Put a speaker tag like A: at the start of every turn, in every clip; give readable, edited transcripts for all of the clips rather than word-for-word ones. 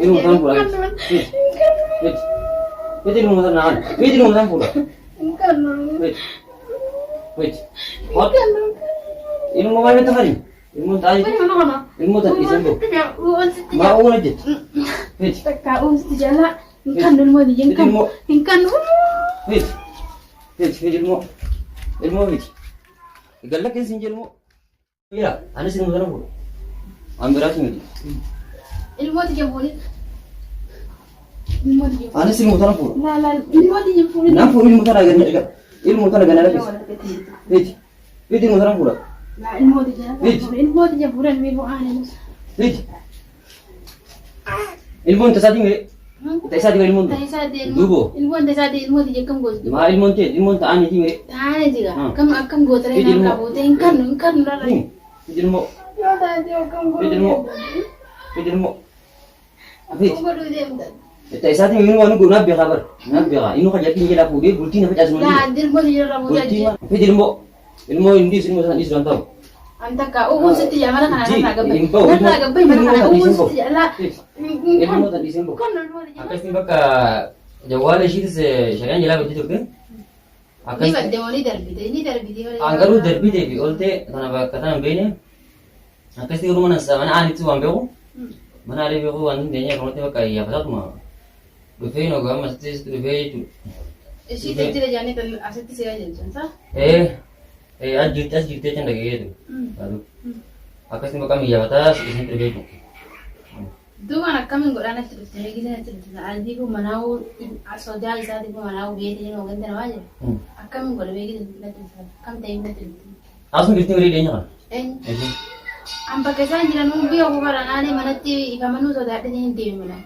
A: Ilmoo sana fuudha. Fidi. Fidi. Fidi ilmoo sana naan. Fidi ilmoo sana fuudha. Fidi. Fidi. Hot. Ilmoo maal natti fari? Ilmoon taa'ee. Ilmoo tan dhiisan boo. Maa uuna jettu. Fidi. Fidi ilmoo. Fidi. Fidi fidi ilmoo. Ilmoo fidi. Galla keessa hin jedhu. Yaa anis ilmoo sana fuudha. An biraas miti.
B: Ilmooti jabuuni. Ilmooti jabuuni.
A: Anis ilmoo sana fuudha.
B: Laa laa ilmooti jabuuni.
A: Nan fuudhu ilmoo sana ganna dhiqa. Ilmoo sana ganna lakkisa. Fidi. Fidi ilmoo sana fuudha.
B: Laa ilmooti jabuuni. Ilmooti jabuuni mi bu'aan.
A: Fidi. Ilmoon tasaatii mee? Tasaatii mee ilmoon? Duuboo.
B: Ilmoon tasaatii ilmooti jekkam gootu.
A: Maa ilmoon ta'e ilmoon ta'anii mee?
B: Taa'ee jira. Akkam akkam gootare naan qabuute hin kannu hin kannu rarra.
A: Fidi ilmoo.
B: Yoo taate akkam
A: Fidi
B: godhuu
A: ilmoo. Fidi ilmoo. Fidi.
B: Akkam godhuu deemta.
A: Itti isaatiin inni waan godhu naaf beekaa bara. Naaf beekaa. Inni kan jartiin jalaa fuudhee bultii na facaasu
B: Laa ilmooti jira buutee
A: Bultii ma fidi ilmoo. Ilmoo hin dhiisu ilmoo sana dhiisu kan ta'u.
B: An takka uwwun sitti jaa mana kana narraa gabbai.
A: Hin ba'u.
B: Narraa gabbai mana kana uwwun sitti jaa laa.
A: Ilmoo sana dhiisee hin ba'u.
B: Kan ilmooti jira.
A: Akkasiin bakka jawwaala ishiitis shari'aan jalaa baddi turte.
B: Ni
A: Akkas
B: badde moo ni darbite ni darbite malee.
A: An garuu darbitee fi oltee tana bakka tana hin beekne. Akkasitti garuu mana mana aanitti waan beeku. Mana aarii beeku waan hin teenye akkanumatti bakka iyyaafatatuma dhufee nu gama asitti dhufee jechuudha.
B: Ishii jira jaanii tan asitti si ajajan sa?
A: Ee ee as jirti as jirti jechaan dhaga'ee ture. Akkasitti bakka iyyaafataa isin dhufee jechuudha.
B: Duubaan akkamiin godhaa natti dhufte meeqisa natti dhufte adii kun manaa'uu sodaa isaatii kun manaa'uu beekee nama ganda namaa jira. Akkamiin godha meeqisa natti dhufte akkam ta'ee natti dhufte.
A: Asuma jirti marii dhiyeenya kana.
B: Eenyu? An bakka isaan jiran hun beeku bara naanee manatti ifamanuu sodaadhe hin deemu mana.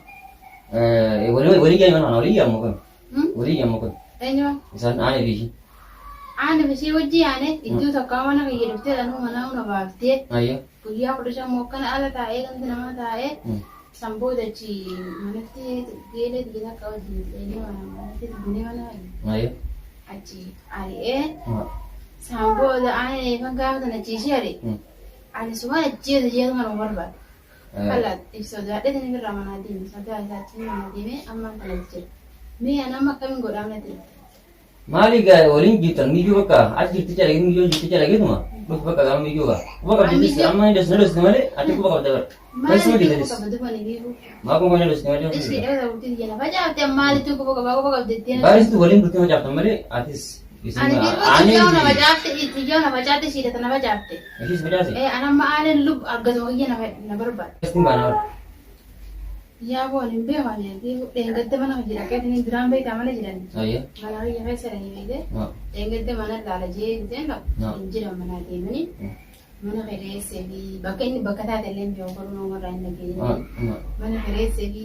A: Walii walii yaa'u mana walii yaa'u kun. Walii yaa'u kun.
B: Eenyu?
A: Isaan aanee fi ishii.
B: Aane fi ishii wajji yaane iddoo tokko mana kiyya dhuftee dhanuu manaa huna baaftee
A: Ayyo.
B: guyyaa 15 moo akkana ala taa'ee gandi namaa taa'ee san booda achi manatti geelee biyya takka wajjin dheenyee mana manatti dubbinee mana
A: Ayyo.
B: achi ari'ee San booda ani fan gaafa sana ciishee ari. Ani sumaan ajjeesa jeetu mana barbaada. Kala if sodaadhe sani birraa manaa deeme sodaa isaa achi manaa deeme amma kana jira. Mee ani amma akkamiin godhaa mana jira.
A: Maali gaa waliin jirtan miyyuu bakka as jirti calaqee miyyuu jirti calaqeetuma dhufu bakka gama miyyuu gaa. Quba qabdi
B: Miyyoo-
A: amma ni dhosne dhosne malee ati quba qabda bara.
B: Maali
A: Keessuma
B: quba
A: jirtanis.
B: qabda dubani beeku.
A: Maa kun kana dhosne malee.
B: Ishee dheeraa bultii jala facaafte maalitu quba qaba quba qabda ittiin.
A: Baay'istu waliin bultii facaaftan malee atis isin
B: Ani
A: aanee
B: biiroo xiyyoo na facaafte xiyyoo na facaafte shiidata na facaafte.
A: Ishiis facaase.
B: Ee an amma aaneen lub argatuma kiyya na barbaada.
A: Istiin baana bara.
B: Yaa boon hin beeku ani dheengadda mana hojii dhaqeetiin duraan beektaa mana jiran.
A: Ayya.
B: Mana hojii keessa jiranii beekte. Dheengadda mana laala jee giseen dhaqu hin jiran manaa deemanii. Mana kireessee fi bakka inni bakka taate illee hin beeku garuu nama irraa hin dhageenye. Mana kireessee fi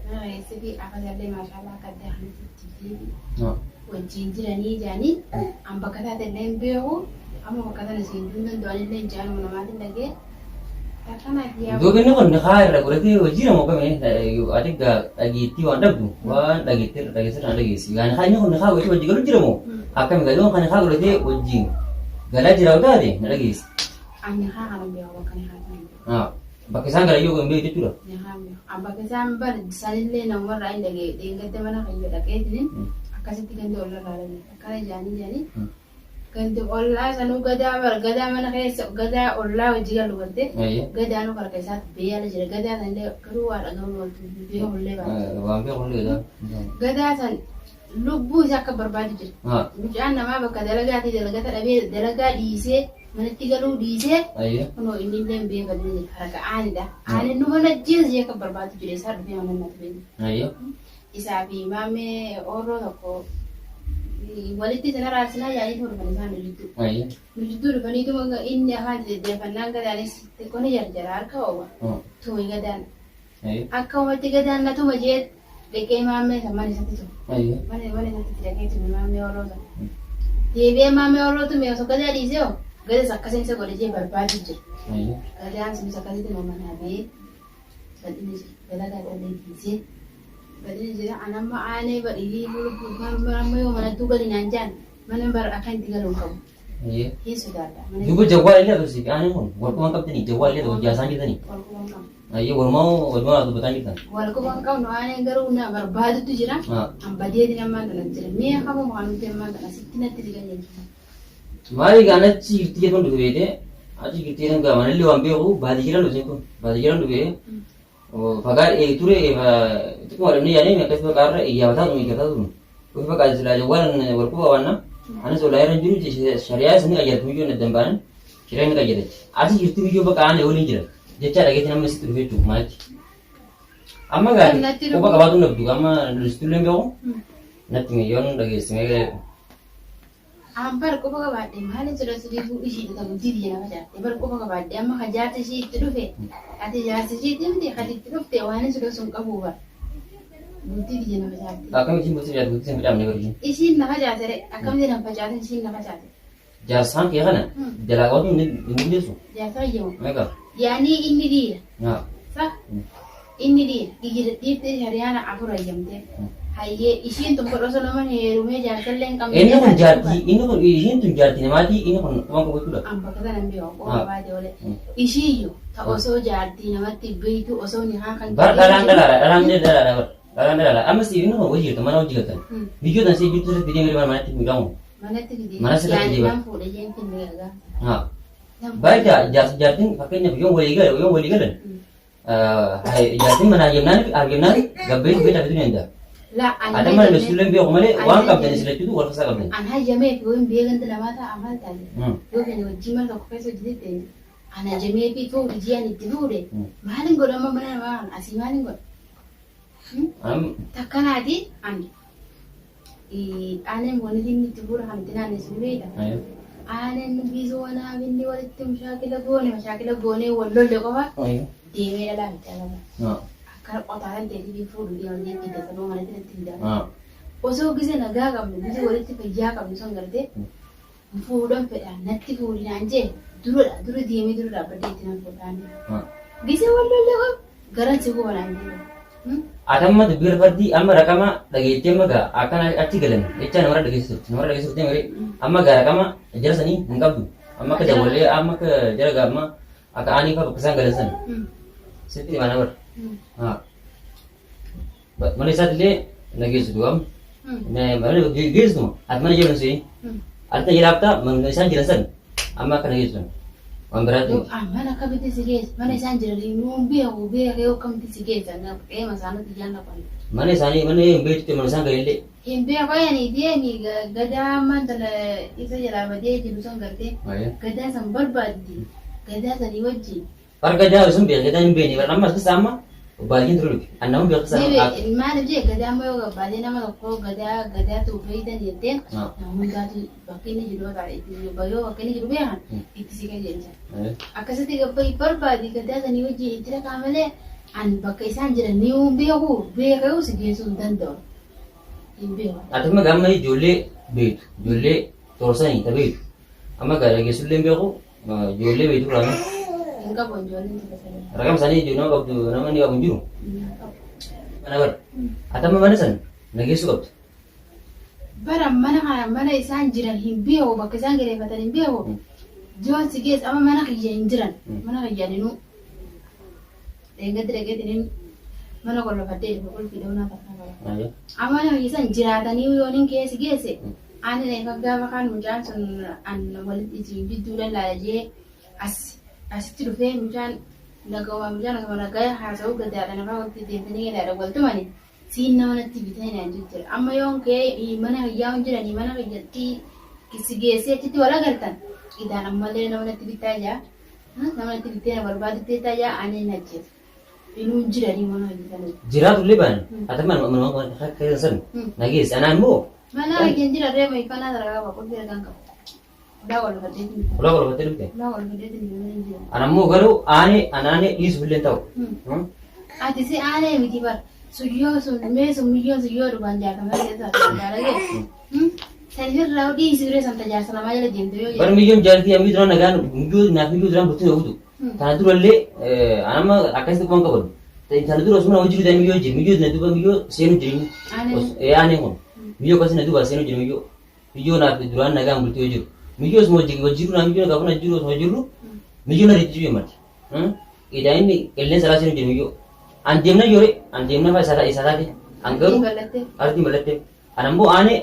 B: mana kireessee fi afatallee maashaallah akka addaa kanatti itti fi wajjin jiranii jaanii an bakka taate illee hin beeku amma bakka tana seentuu hin danda'u anillee hin jaanuma namaatiin dhagee. Akkanaati yaa
A: Duuba inni kun haa irra godhatee hojii nama kame ati gaa dhageettii waan dhabdu waan dhageettee irra dhageessee irraa dhageessi. Yaani haa inni kun haa godhatee hojii galu jira moo akkami gaa yoo kan haa godhatee wajjin galaa jira yoo taate na dhageessi.
B: Ani haa kana beeku bakka ni haa kana beeku.
A: Haa bakka isaan galan yoo hin beektu jechuudha.
B: Ni haa beeku. An bakka isaan bar sanillee namumarraa hin dhagee dheengadda mana kiyya dhaqeetiin akkasitti ganda ollarraa dhagee akkana jaanii jaanii Gandi ollaa sanuu gadaa bar gadaa mana keessa gadaa ollaa wajji galu galte
A: Ayya.
B: gadaanuu harka isaatti bee ala jira gadaa sanillee garuu waa dhaga'uun ooltu beekullee baate.
A: Waan beekullee gadaa.
B: Gadaa san lubbuu isaa akka barbaadu jira.
A: Haa.
B: Mucaan namaa bakka dalagaatii dalagata dhabee dalagaa dhiisee manatti galuu dhiisee
A: Ayya.
B: kunoo inni illee hin beekan jira harka aanidha. Aanin nu mana jees jee akka barbaadu jira isaa dhufee mana natti beeku.
A: Ayya.
B: Isaa fi maammee oorroo tokko walitti isin araarsinaa yaa'ii dhufan isaan nu jidduu. Nu jidduu dhufaniituma inni afaan deddeeffannaan gadaanis xiqqoo ni jarjara harka oowwa. Tumi gadaan. Akka uumatti gadaan na tuma jee dhaqee maammee san mana isatti tume. Mana mana isatti dhaqee tume maammee oorroo san. Deebi'ee maammee oorroo tume osoo gadaa dhiisee hoo gadas akkasiin isa godhe jee barbaadu jira. Gadaan sunis akkasitti manaa ba'ee bal'inni jira. Dalagaa dhallee dhiisee bal'inni jira. An amma aanee badhii amma yoo manattuu gali naan jaan mana bar akka itti galu hin qabu. Hin sodaadha.
A: Duuba jawwaal illee agarsiif aaneen kun walquban qabdanii jawwaal illee hojjaa isaan jirtanii.
B: Walquban qabnu.
A: Ayyee walumaa walumaa dubbataa jirtan.
B: Walquban qabnu aaneen garuu na barbaadutu jira. An badeetiin ammaan tana jira. Mee hafu maanutti ammaan tana sitti natti si qajeelcha.
A: Maali gaan achi jirti jedhuun dhufe beekte achi jirti jedhuun gaa manallee waan beeku baadiyyaa dhufe kun baadiyyaa dhufe fagaa ture xiqqoo dhabnee yaadee akkas baqaarra iyyaabataa ture eeggataa ture. Ofi baqaa silaa jawwaalan walquba waanna anis olaa irra jiru shari'aa isin qajeeltu miyyoo naddan baanan shari'aa ni qajeelatti. Achi jirti miyyoo baqa aane waliin jira jechaa dhageetti namni sitti dhufe jechuudha manatti. Amma gaati quba qabaatu nabdu amma lolistullee beeku natti miyyoon dhageessimee.
B: An bar quba qabaadhe maalin sirra siriifuu ishiidha ta bultii tiyya na facaafte bar quba qabaadhe amma ka jaarsi ishii itti dhufe ati jaarsi ishiiti miti kati itti dhufte waanin sirra sun qabuu bar bultii tiyya na facaafte.
A: Akkamitti ishiin bultii facaafte bultii sin facaafne bar ishiin.
B: Ishiin na facaase re akkamitti na facaasin ishiin na facaase.
A: Jaarsaan kee kana jalaa qabatu hin dandeessu.
B: Jaarsa kiyya moo.
A: Meeqa?
B: Yaanii inni dhiira.
A: Haa.
B: Sa inni dhiira dhiira dhiirti shari'aan afur hayyamte. Hayyee ishiin tun godha osoo nama heerumee jaarsallee hin qabne.
A: Inni kun jaartii inni kun ishiin tun jaartii namaatii inni kun quban qabu jechuudha.
B: An bakka sana hin beeku qofa baate oole. Ishiiyyu ta osoo jaartii namatti beeytu osoo ni haa kan.
A: Bar dhalaan dhalaadha dhalaan dhalaadha bar dhalaan dhalaadha amma si inni kun hojii jirtu mana hojii galtan. Biyyoo tan si jirtu sirriitti fidee mana manatti miidhamu.
B: Manatti fidee.
A: Mana sirriitti fidee.
B: Nan fuudhe jeen finne gagaa.
A: Haa. Baay'ee jaarsi jaartiin fakkeenyaaf yoo walii galan yoo walii galan jaartiin mana hayyamnaan hayyamnaan gabbee beektaa fiduu ni danda'a.
B: La ani
A: Ati amma lollisuullee hin beeku malee waan qabdan isin lachuutu wal fasaa qabdan.
B: An hayyameef yoo hin beekanti namaa ta'a maal taate yoo fedhe wajjin mana tokko keessa hojjetette an hayyamee fi fuudhi ji'an itti fuudhe maalin godha amma mana namaa kana asii maalin godha. Takkanaati an aaneen wanti inni itti fuudha kan itti naannessu ni beekta. Aaneen biisuu wanaaf inni walitti mushaakila goone mashaakila goonee wal lolle qofa deemee dhalaa miti alaba. Akka qotaan ta'e fuudhu deema jetti dabaluu manatti natti fida. Osoo gise nagaa qabnu gise walitti fayyaa qabnu san gartee fuudhan fedha natti fuudhi naan jee duradha dura deemee dura dhaabbadhee itti nan fuudhaan. Gise wal lolle qofa garan si guba naan jee.
A: Ati amma dubbii fardii amma raqama dhageettee amma gaa akkana achi galan jechaa namarra dhageessu turte namarra dhageessu turte malee amma gaa raqama jara sanii hin qabdu amma akka dawwalee amma akka jara gaa amma akka aanii fa'aa bakka isaan galan sana sitti himaa namar. Mana isaatti illee na geessitu amma mana geessitu ati mana jiran sii ati na jiraaftaa mana isaan jiran sana amma akka na geessitu waan biraatti.
B: Mana akkamitti si geessa? Mana isaan jiran hin beeku beekee akkamitti si geessa? Qeema isaanitti ijaan dhaqan.
A: Mana isaanii mana hin beektu mana isaan galan illee.
B: Hin beeku ani deemi gadaa ammaan tana isa jalaa badee jiru san gartee gadaa san barbaaddi gadaa sanii wajjin.
A: Bar gadaa sun beeka gadaa hin beekne bar amma as keessa amma baay'een ture dhufe an nama beeka sana.
B: Maaliif jee gadaa amma yoo barbaadee nama tokko gadaa gadaa ta'u fayydan jettee nama hundaatu bakki inni jiru yoo bakki inni jiru beekan itti si qajeelcha. Akkasitti gabbayi barbaadi gadaa sanii wajjin itti dhaqaa malee an bakka isaan jiran ni beeku beekuu si geessuu hin danda'u. Hin beeku.
A: Ati amma gaamma ijoollee beektu ijoollee toorsanii ta beektu amma gaa dhageessullee hin beeku ijoollee beektu raame.
B: Hin qabu ijoolleen tokko sadii.
A: Raqam isaanii ijoollee nama qabdu nama inni qabu hin jiru. Mana bara. Ati amma mana san nageessuu qabdu.
B: Bara mana kana mana isaan jiran hin beeku bakka isaan kireeffatan hin beeku. Joon si geessa amma mana kiyya hin jiran mana kiyya ninuu. Eegatti dhaqeetiin mana qollofadhee dhufe qulfii dha'uu naaf harkaa qaba. Amma mana kiyya san jiraatanii yoon hin keessa geesse ani eega gaafa kaan mucaan sun an walitti isin jidduu lallaala jee as asitti dhufee mucaan nagawaa mucaan osuma nagaa haasa'uu gadaadha nafaa walitti deemtanii gadaadha waltumani siin nama natti bitee naan jijjiira. Amma yoon ka'ee mana kiyyaa hin jiranii mana kiyyatti si geessee achitti wal agartan idaan ammallee nama natti bittaa jaa nama natti bittee na barbaadutti jettaa jaa ani hin ajjeesu. Inuu hin jiranii mana hojjetanii.
A: Jiraatullee baan ati mana mana keessa san nageessi anaan immoo.
B: Mana kiyya hin jiran reema ifannaa sarara qaba qulfii argaan qaba. Ulaa wal fadheetiin.
A: Ulaa wal fattee dhufte.
B: Ulaa wal fadheetiin mana hin jiran.
A: Ana immoo garuu aanee anaanee dhiisuuf illee hin ta'u.
B: Ati si aanee miti bar. Suyyoo sun mee sun miyyoon suyyoo dhugaan jaarsa keessa jaalagee. San irraa dhiisi biree san tajaajila namaa jala deemte yoo
A: Bar miyyoon jaartii ammii duraan nagaan miyyoo naaf miyyoo duraan bultii ogutu. Tana durallee anamma akkasitti quban qaban. Tana dura osuma hojii jiru miyyoo jiru miyyoo na duuba miyyoo seenu jiru. Aanee kun miyyoo akkasii na duuba seenu jiru miyyoo. Miyyoo naaf duraan nagaan bultii yoo jiru. Miyyoo osuma wajjin jiru naa miyyoo gaafa na jiru osuma jirru miyyoo na riitti jiru marti. Edaa inni qilleensa laasii nu jiru miyyoo. An deemna yoore an deemna faa isaa isaa taate. An garuu
B: Bal'attee.
A: ardii mallattee. An ammoo aanee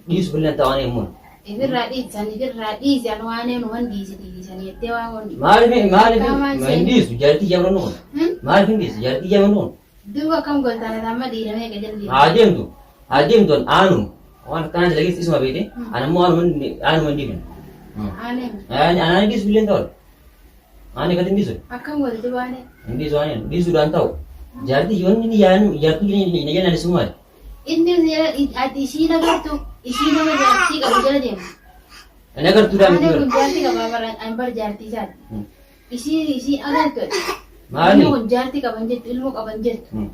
A: dhiisu billaan ta'u aanee immoo.
B: Ifirraa dhiisan ifirraa dhiisi an waan eenyuman dhiisi dhiisanii jettee waan wanni.
A: Maaliif maaliif
B: Qaamaan
A: hin
B: seeni.
A: dhiisu jaartii jaamna nuun. Maaliif hin dhiisu jaartii jaamna nuun.
B: Duuba akkam gooltaan amma dhiiramee qajeelti.
A: Haa deemtu haa deemtu an aanu waan akkanaa dalagees isuma beekte an ammoo aanuma aanuma hin dhiifne.
B: Aanee
A: Anaan dhiisu billeen ta'u. Aanee gadi hin dhiisu.
B: akkam goote duuba aanee.
A: Hin dhiisu aanee dhiisuudhaan ta'u. Jaartii yoon inni yaanu jaartii inni jalaan isuma maali?
B: Inni ati ishii nagartu ishii nama jaartii qabu jala deema.
A: Ani agartuudhaan miti
B: Aanee kun
A: bara.
B: jaartii qaba bara an bar jaartii isaati. Ishii ishii agartu.
A: Maali?
B: Inni kun jaartii qaban jettu ilmoo qaban jettu.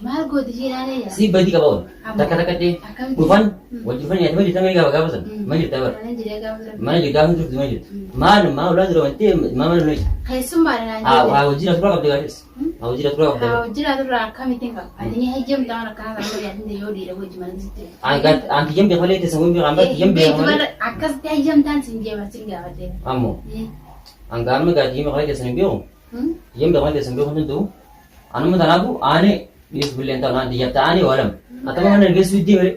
B: Maal gooti ishiin aanee yaa?
A: Si badii qaba oolu. Takka takka ta'e
B: Akkamitti?
A: dhufan wajji dhufan nyaata ma jirta mee gaafa gaafa sana ma jirta bara.
B: Mana jiree gaafa sana.
A: Mana jirta gaafa turte ma jirta. Maal maal ulaa jira wanti maal maal nuyi.
B: Keessummaadha naan
A: Haa
B: jedhe.
A: haa hojii na turaa qabde gaafis. Haa hojii na turaa qabde.
B: Haa hojii turraa akkamittiin qaba? Ati ni hayyamta waan akkanaa kana godhe yoo dhiira hojii mana sitti.
A: An kiyyam beeku malee teessan kun beeku an bar kiyyam beeku malee.
B: Akkasitti hayyamtaan sin jeema sin gaafadhe.
A: Ammoo an gaama gaa kiyyam beeku malee teessan hin beeku. Kiyyam beeku malee teessan hin beeku hin danda'u. Anuma tanaafu aanee dhiyeessu billee hin ta'u naan xiyyatta aanee waa lama. Atama mana geessu iddii malee.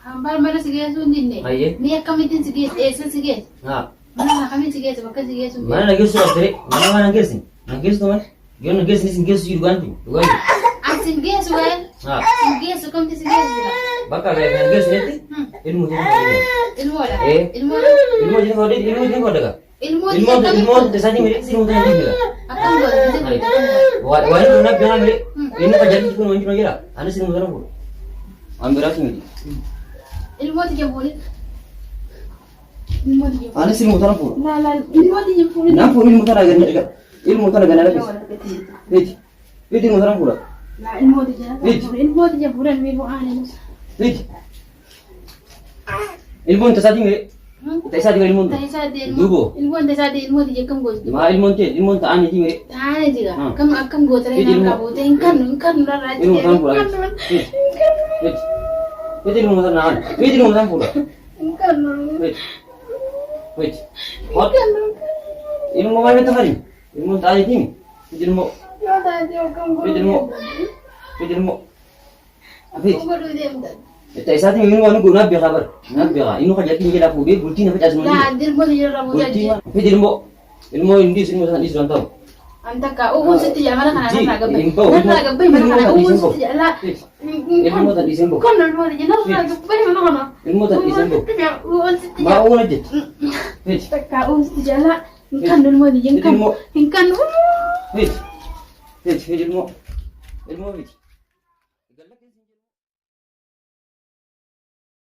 B: Hambaan mana si geessuu hin dinne.
A: Hayyee.
B: Mee akkamittiin si geesse? Eessa si geesse?
A: Haa.
B: Mana akkamiin si geesse? Bakka si geessu hin
A: Mana na geessu qabdee mana waan na geessin na geessu malee yoo na geessin isin geessu jiru gaanti dhugaa jiru.
B: As sin geessu waa'ee.
A: Haa.
B: Sin geessu kamti si geessu jira?
A: Bakka na geessu jetti ilmu jiru fodhe.
B: Ilmoodha.
A: Eh.
B: Ilmoodha.
A: Ilmu jiru fodhe ilmu jiru fodhe gaa.
B: Ilmoo
A: Ilmoo ilmoo isaatii malee ilmoo tana jiru.
B: Akkam godhe?
A: Waan inni na biraa malee inni fayyadu kun wanti jira anis ilmu tana fuudha. Waan biraas miti.
B: Ilmooti jabuuni. Ilmooti jabuuni.
A: Anis ilmu tana fuudha.
B: Laa laa ilmooti jabuuni.
A: Naan fuudhu ilmu tana ganna ilmu tana ganna lakkisa. Miti miti ilmu tana fuudha.
B: Laa ilmooti jabuuni. Ilmooti jabuuni mi bu'aan.
A: Miti. Ilmoon tasaatii malee. Tasaatii malee ilmoon. Duubo.
B: Ilmoon tasaati ilmooti jekkam gootu.
A: Maa ilmoon ta'e ilmoon ta'anii malee.
B: Taa'ee jira.
A: Hmm.
B: Akkam akkam gootaree
A: Miti
B: naan
A: ilmoo.
B: qabu. Hin kannu hin kannu rarraa
A: Ilmu tana fuudha. Miti. Miti. Miti ilmu tana naan. Miti ilmu tana fuudha.
B: Hin kannu.
A: Miti. Miti. Hot. Ilmu maal itti fayyadu? Ilmoon ta'anii miti ilmoo.
B: Yoo taate akkam
A: Miti
B: godhuu
A: ilmoo.
B: deemta?
A: Miti ilmoo. Miti.
B: Akkam godhuu deemta?
A: Itti isaatiin inni waan godhu naaf beekaa bara. Naaf beekaa. Inni kan jaartiin jedhaa fuudhee bultii na facaasu
B: Laa ilmooti jirra buutaa
A: Bultii
B: jira.
A: miti ilmoo. Ilmoo hin dhiisu ilmoo sana dhiisu kan ta'u.
B: An takka uwwun sitti jira mana kana
A: Ji,
B: narraa gabbaye.
A: hin ba'u,
B: Narraa gabbaye mana kana
A: ilmoo
B: uwwun
A: tan
B: sitti jira. Laa
A: Ilmoo tan dhiisee hin ba'u.
B: Kan ilmooti jira narraa gabbaye mana kana.
A: Ilmoo tan dhiisee hin ba'u.
B: Uwwun sitti jira. Uwwun sitti
A: Maa
B: jira.
A: uwwan hojjetti. Miti.
B: Takka uwwun sitti jira. Laa hin kannu ilmooti jira hin kannu.
A: Ilmoo.
B: Hin kannu.
A: Miti. Miti. Ilmoo. Ilmoo miti.